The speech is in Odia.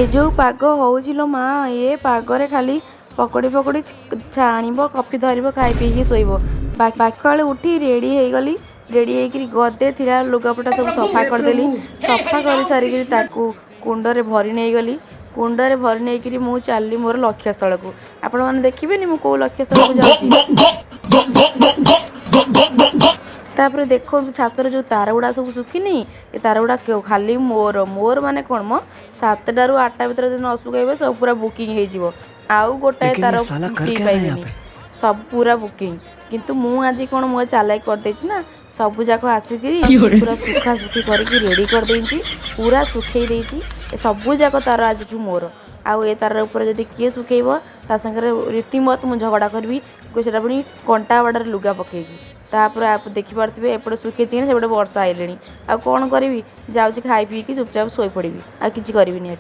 ଏ ଯେଉଁ ପାଗ ହେଉଛି ଲୋ ମା, ଏ ପାଗରେ ଖାଲି ପକୋଡ଼ି ଫକୋଡ଼ି ଛାଣିବ, କଫି ଧରିବ, ଖାଇ ପିଇକି ଶୋଇବ। ସକାଳୁ ଉଠି ରେଡ଼ି ହେଇଗଲି। ରେଡ଼ି ହେଇକିରି ଗଦେ ଥିଲା ଲୁଗାପଟା ସବୁ ସଫା କରିଦେଲି। ସଫା କରି ସାରିକିରି ତାକୁ କୁଣ୍ଡରେ ଭରି ନେଇଗଲି। କୁଣ୍ଡରେ ଭରି ନେଇକିରି ମୁଁ ଚାଲିଲି ମୋର ଲକ୍ଷ୍ୟସ୍ଥଳକୁ। ଆପଣମାନେ ଦେଖିବେନି ମୁଁ କେଉଁ ଲକ୍ଷ୍ୟସ୍ଥଳକୁ ଯାଉଛି। ତାପରେ ଦେଖନ୍ତୁ, ଛାତରେ ଯେଉଁ ତାର ଗୁଡ଼ା ସବୁ ଶୁଖିନି, ଏ ତାର ଗୁଡ଼ା ଖାଲି ମୋର ମୋର ମାନେ କ'ଣ ମ, 7ଟାରୁ 8ଟା ଭିତରେ ଯଦି ନ ଶୁଖେଇବେ, ସବୁ ପୁରା ବୁକିଂ ହେଇଯିବ। ଆଉ ଗୋଟାଏ लेकिन ତାର ये साला कर ଫ୍ରି क्या रहा है यहाँ ପାଇବେନି। पे? ସବୁ ପୁରା ବୁକିଂ। କିନ୍ତୁ ମୁଁ ଆଜି କ'ଣ, ମୁଁ ଚାଲାକି କରିଦେଇଛି ନା, ସବୁ ଯାକ ଆସିକିରି ପୁରା ଶୁଖା ଶୁଖି କରିକି ରେଡ଼ି କରିଦେଇଛି, ପୁରା ଶୁଖେଇ ଦେଇଛି। ଏ ସବୁ ଯାକ ତାର ଆଜିଠୁ ମୋର। ଆଉ ଏ ତାର ଉପରେ ଯଦି କିଏ ଶୁଖେଇବ, ତା ସାଙ୍ଗରେ ରୀତିମତ ମୁଁ ଝଗଡ଼ା କରିବି, ସେଟା ପୁଣି କଣ୍ଟା ବାଡ଼ରେ ଲୁଗା ପକେଇକି। ତାପରେ ଦେଖିପାରୁଥିବେ, ଏପଟେ ଶୁଖେଇଛି କି ସେପଟେ ବର୍ଷା ଆଇଲେଣି। ଆଉ କ'ଣ କରିବି? ଯାଉଛି, ଖାଇ ପିଇକି ଚୁପଚାପ ଶୋଇପଡ଼ିବି, ଆଉ କିଛି କରିବିନି ଆଜି।